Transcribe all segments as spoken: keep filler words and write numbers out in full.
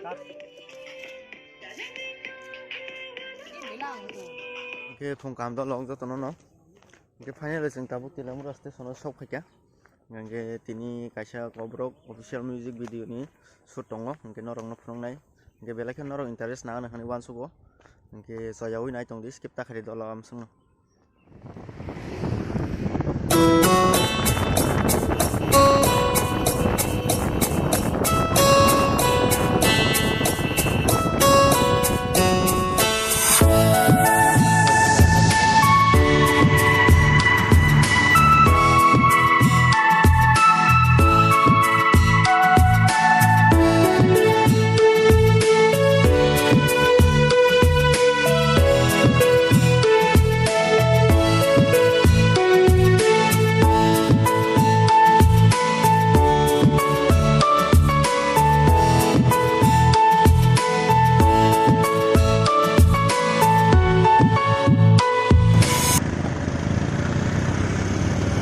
Oke, phung kaham dol long jotono no. Oke, finally chwng tabuk Teliamura station o sok phaikha. Hingke tini kaisa koborok official music video ni shoot tongo, hingke norok no phunuknai. Hingke belai khe norok interest nang nang hinwi uansugo. Hingke soyawi nai tongdi, skip ta khaidi dol o amsongno.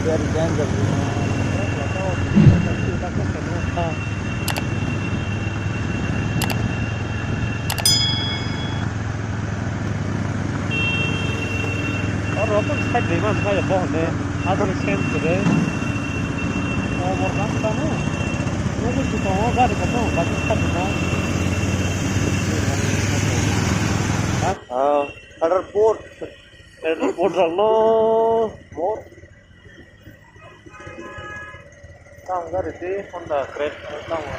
Very dangerous. Oro kok side bai ma thai bo hone. Abo sen se de. O mor kam ta no. O ko si to gari ka to ba side bai ma. Ah, order port. Airport rok no mor. Tamo gari di Honda Creta tamo.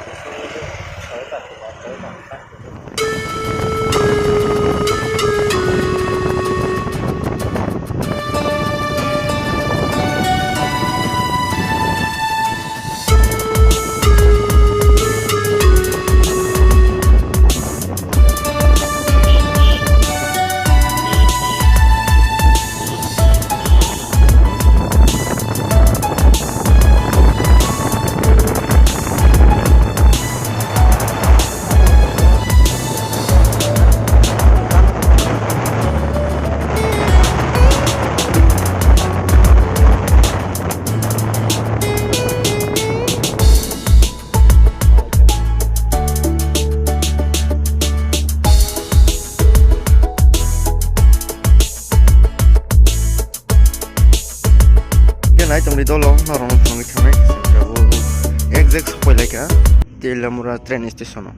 Hingke nai tongdi dolo, norokno phunugwi thangnai. Abo exact sokpai laikha Teliamura train station o.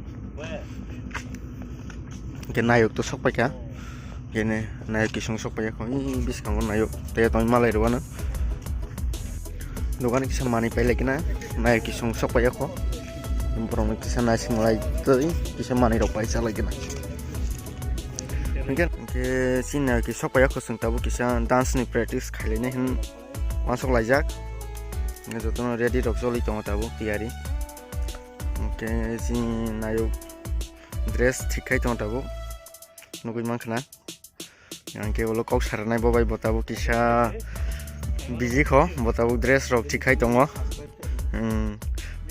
Hingke nayok to sokpaikha. Kene nayok kisung sokpaikha. Ih, biskango nayok. Tei tongwi malai rwano. Dogan kisa manwi pailai kena. Nayok kisung sokpaikha. Borokno kisa naising lai twi. Kisa manwi rok pai chalai kena. Hingke, hingke chini nayok kisok paikha chwng tabuk kisa dance ni practice khailainai hin. Wansok laijak. Hingke jotono ready rok choli tongo tabuk tiyari. Hingke chini nayok dress thik khai tongo tabuk. Nugui mankha na. Hingke ulo kok saranai bo bai bo tabuk kisa busy kho, bo tabuk dress rok thik khai tongo. Hmm.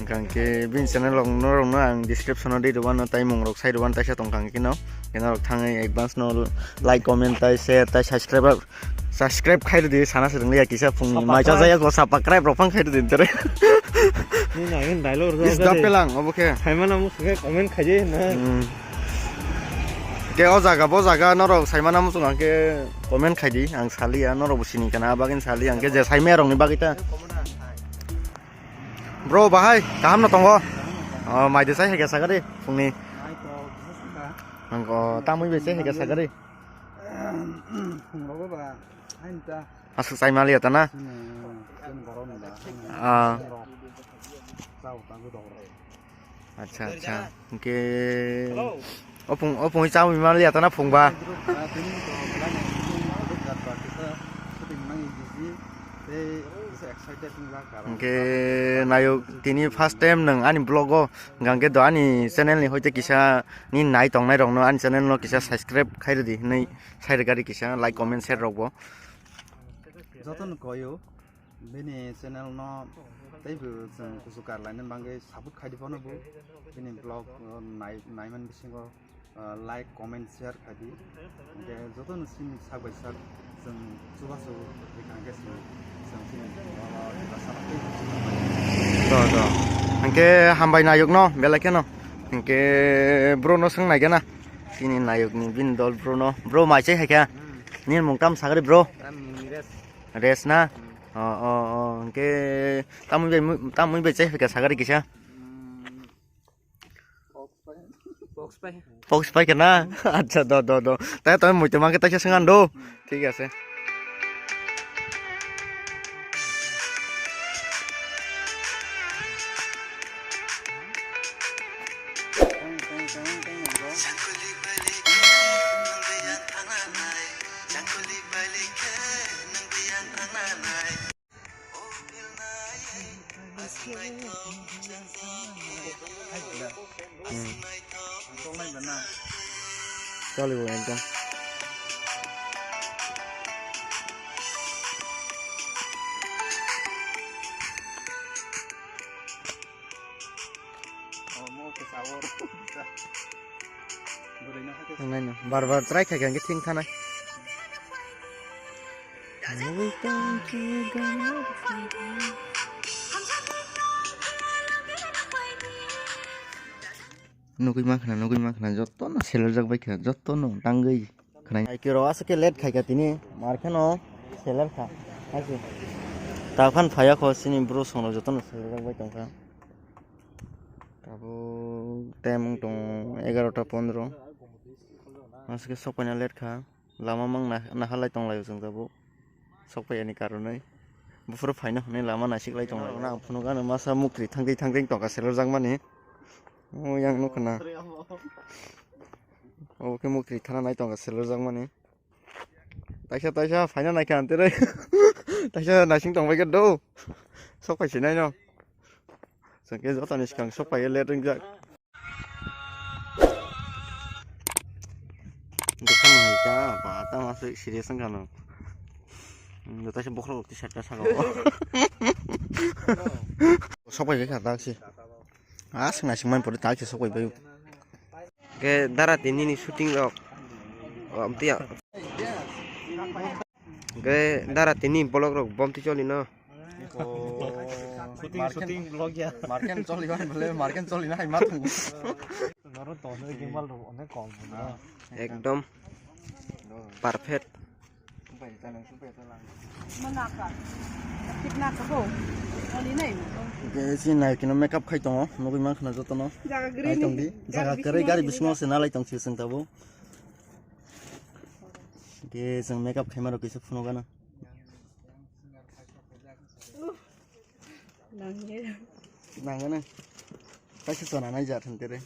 Hingke bini channel rok no rok no ang description o di rwano tai mung rok sai rwano taisa tong kang kino. Kino rok thangwi advance no like, comment tai share tai subscribe Subscribe khai rwdi, sana se rwngya kisa phung mai cha jaya ko subscribe rok phang khai rwdi tere. Ni na ngin dialogue rwdi. Is da pelang obo khe. Saimana mu sungke comment khai je na. Hmm. Ke o jaga bo jaga norok saimana mu sung ke comment khai di, ang sali ya norok bo sini kana bagin sali ang ke je saimaya rok ni bagita. Bro bahai kaham no tongo. O mai de sai hege sagari phungni. Ang ko tamui be sai hege sagari. Phungrogo ba, hain ta. Aswk chai maliya ta na? Chini, chini borok ni ba. Ah. Chao, tango dok rok. Acha, acha. Hingke. Hello. Opung, opung chao maliya ta na phung ba? Ah, tini to, belai ni, tini to, kita shooting nang busy. Tei, bisa excited ni ba, karon. Hingke, nayok, tini first time nang ani vlog o, hingke do ani channel ni hoite kisa ni nai tongnai rok no ani channel no kisa subscribe khai rwdi hinui. Sai rwgari kisa like, comment, share rokbo. Jotono koyo bini channel no teibo chwng kuchuk karlaina bagwi support khaidi phano bo bini vlog, uh, nai, naiman bisingo, uh, like, comment, share khaidi. Hingke jotono sini sak bai sak chwng chubachu rikha hingke chwng, chwng sini, uh, rasa tei. Do, do. Hingke hambai nayokno belai kheno. Hwnkhe bro no swng naikha na. Chini nayok ni bini dol bro no. Bro mai chai hai kha. Hmm. Nini mung tam sagari bro? Tam ni Res. Res na? Hmm. O, o, o. Hwnkhe tamwi bai mu-, tamwi bai chai hai kha sagari kisa. Hmm. Pox pai. Pox pai kha na? Acha, do, do, do. Tai to muitu mangkhe taisa swng an do. Hmm. Thik ase. Hmm. Chalibo ekdom. Nai no, bar bar try khai kha hwnkhe thing thanai. Nugui mankha na, nugui mankha na, jotono selerjak bai kha, jotono tangwi khwnai. Ai khe rw aswk khe late khai kha tini, mar kheno seler kha, hai se. Tabuk phan phai ya kho, chini bro song rok jotono selerjak bai tong kha. Tabuk time wng tongo egarota pondro. Aswk khe sok paina late kha. Lama mang na-, naharlai tonglaio chwng tabuk. Sok paiyani karonwi. Buphuru phaina hwnwi lama naisiklai tonglaio. Ang phunukgo ano masa mukri thangtwi thangtwi tongkha selerjakmani. O yang nukha na. Obo khe mukri thana nai tongkha selerjakmani. Taisa taisa phaina naikha ang tere. Taisa naising tongbaikha do. Sok paisinaino. Chwng khe jotoni swkang sok paiya late wngjak. Bwkha no hai ta, ba ta ma se serious wngkha no. Hmm, taisa bokhorok twi sat ta saka o. Sok pai kha tak se. Ah, swng naising man pore tak se sok pai bai. Ke dara tini ni shooting rok. O, amtiya. Hwnkhe dara tini vlog rok bomti choli no. Shooting, shooting vlog ya. Marken choli ban bole, marken choli na hai ma thang. Noro to ne gimbal rok onek kom na. Ekdom perfect. Hwnkhe si nai kino makeup khai tongo, nugui mankha na jotono. Jaga kwrwi nai tong di. Jaga kwrwi gari bisingo se nalai tong si seng tabo. Hwnkhe chwng makeup khaima rok kisa phunukgana. Nangya. Nangya na. Kaisa chona nai ja thang tere.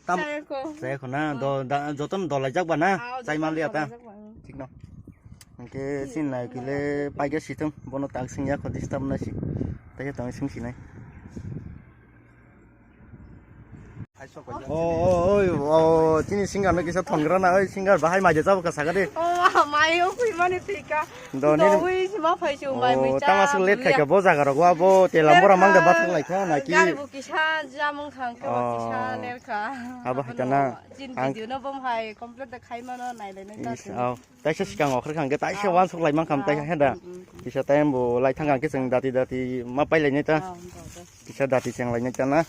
Tam. Chayakho. Chayakho na, do, da, jotono dolaijak ba na? Ah, chai man liya ta? Dolaijak ba, mm. Thik no. Hwnkhe sin nai kile paikhe sithung, bono tak sing yakho disturb na si. Taikhe tong sing sinai. O, o, o, o, chini singer no kisa thongra na, oi singer bahai mai de jabo ka saga de. O, mai o kui mani thika. Do ni. Do ui sima phai chu mai mui cha. Tama suk let khai ka bo jaga rok wa bo telam bora mang de bathang lai kha na ki. Gari bo kisa jamung thang ka bo kisa ler kha. Abo hai ta na. Jin video no bom hai complete de khai mano nai le nai ta. Taisa sikang okhor kha hwnkhe taisa wansuk lai mankha taisa heda. Kisa time bo lai thang khe chwng dati dati ma pai lai nai ta. Kisa dati cheng lai nai ta na.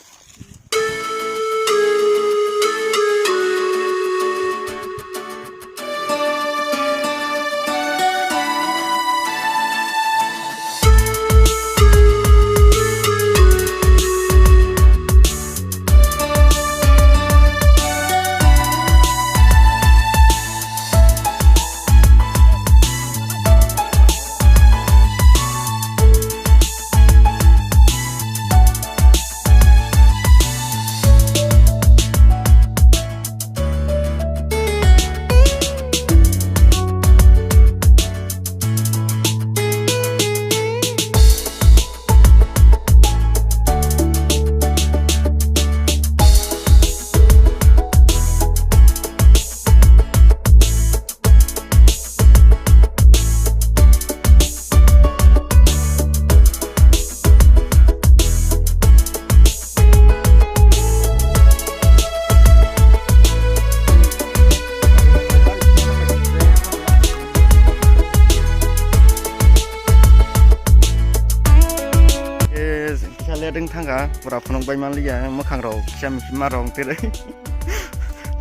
Pura phunuk bai manliya, mwkhang rok kisa misi ma rong tere.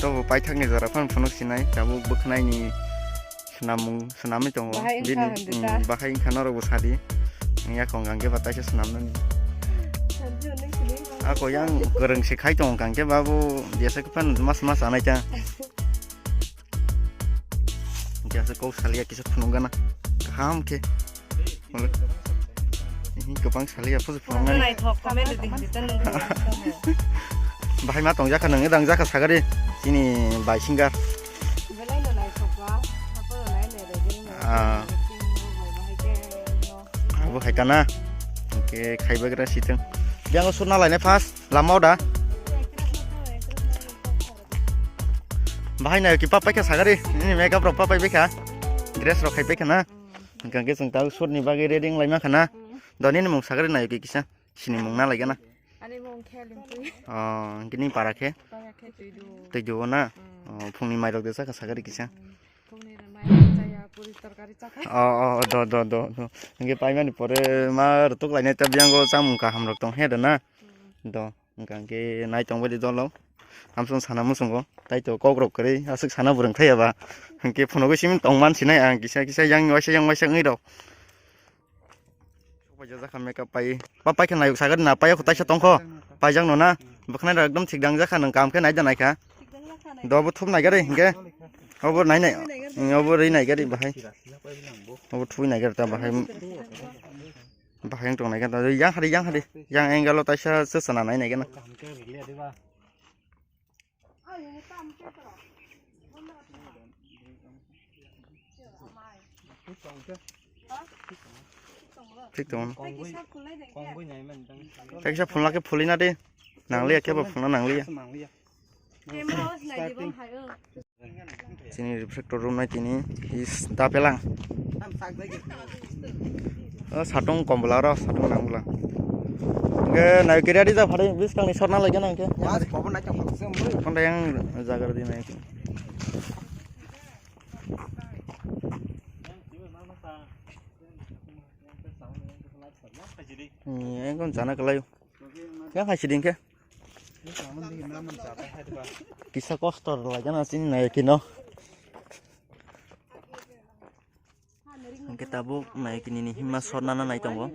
Tobo paithak ni jora phano phunuk sinai, tabuk bwkhwnai ni swnamung swnamwi tongo. Bahai wngkha Bini, hwnwi ta. Hmm, bahai wngkha norok bo sadi. Yakong hwnkhe ba taisa swnamnani. Sanjay hwnwi sini. Ako yang kwrwng se khai tongo hwnkhe babu biasa khe phano mas mas anai ta. Hwnkhe aswk kok salia kisa phunuk gana. Kaham khe. Wala. Ihi kwbang salia phano phunuk gana. Naithok comedy di hwnwi ta nang. Bahai ma tongjakha nang, rang jakha sagari. Chini bai singer. Belai no naithok ba. Hapo no nai nai rege. Ah. Bahai ke no. Abo hai kana. Hwnkhe khaibagra siteng. Biango surna lainai first. Lama o da. Bahai nayo ki papai kha sagari. Ini makeup rok papai bai kha. Dress rok khai bai kha na. Hwnkhe chwng ta shoot ni bagwi ready wng lai ma kha na. Doni ni mung sagari nayo ki kisa. Sini mung na lai gana. Ani mung khe Limpui. Oh, hwnkhe ni para khe? Para khe Tuidu. Tuidu o na. Mm. Oh, phungni mai rok de sa kha sagari kisa. Mm. Phungni mai chaya puri torkari chakha. Oh, oh, do, do, do, do. Hwnkhe paimani pore ma rwtuk lainai ta biyango chamung kaham rok tong he da na. Mm. Do. Hwnkha hwnkhe nai tong baidi dolo. Hamsung sana muchungo. Tai to kok rok kwrwi aswk sana bwrwng thai aba. Hwnkhe phunugwi simi tong man sinai ang kisa kisa yang waisa yang waisa wngwi rok. Paijak jakha makeup pai. Pa paikha nayok sagari na payakho taisa tongkho. Paijak no na. Bwkhnai rok ekdom thik dang jakha nwng kam khe nai da naikha. Do bo thup naigari hwnkhe. Obo nai nai. Obo ri naigari bahai. Obo thui naigari ta bahai. Bahai wng tong naikha ta. Yang hari yang hari. Yang angle o taisa se sana nai naikha na. Thik tongo. Kaisa phunla khe phulina de. Nangliya khe bo phunna nangliya. Chini refractor room nai tini is da pelang. O satung kombla ro satung nang bwla. Hwnkhe nai kiriya di ja phari biskang ni sorna lai gana hwnkhe. Phone da yang jagar di nai. Hmm, yang kon jana kalai. Yang hai siding ke. Kisa kosto lai gana chini nai kino. Hwnkhe tabuk nai kini ni himma sorna na nai tongo.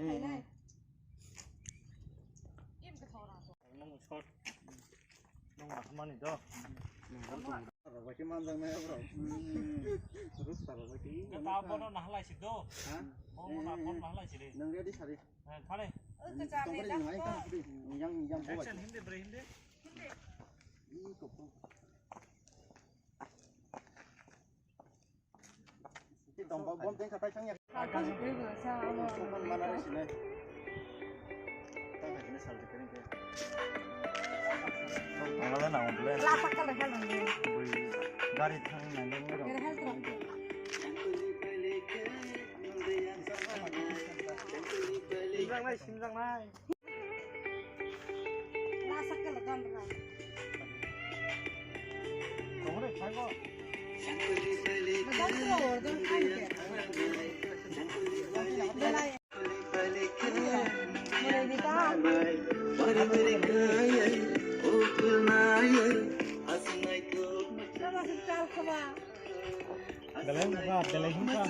Nang ready sari. Yang yang. Action, hindi bre hindi. Gari thang nai. Belai hwnba, belai hwnba.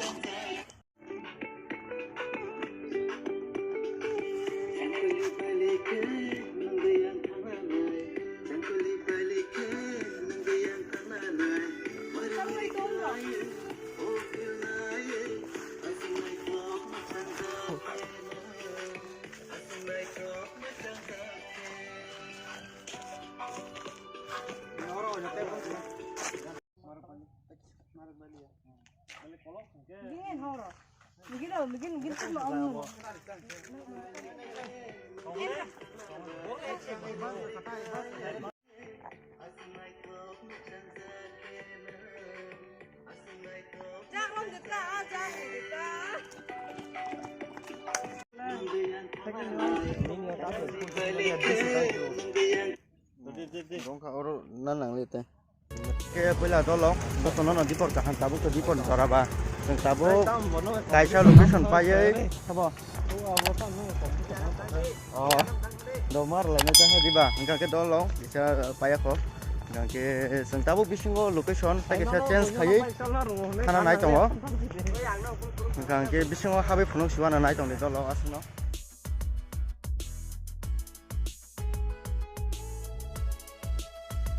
Wngkha oro na nangli te. Khe puila dolo, jotono no dipor kaham tabuk to dipor ni jora ba. Tabuk kaisa location paiwi. Oh, doma rwlainai tongkha diba, hwnkha khe dol rok kisa paiya kho. Hwnkha khe chwng tabuk bisingo location tei kaisa change khaiwi thana nai tongo. Hwnkha khe bisingo habwi phunuk siwana nai tongdi dol rok aswkno.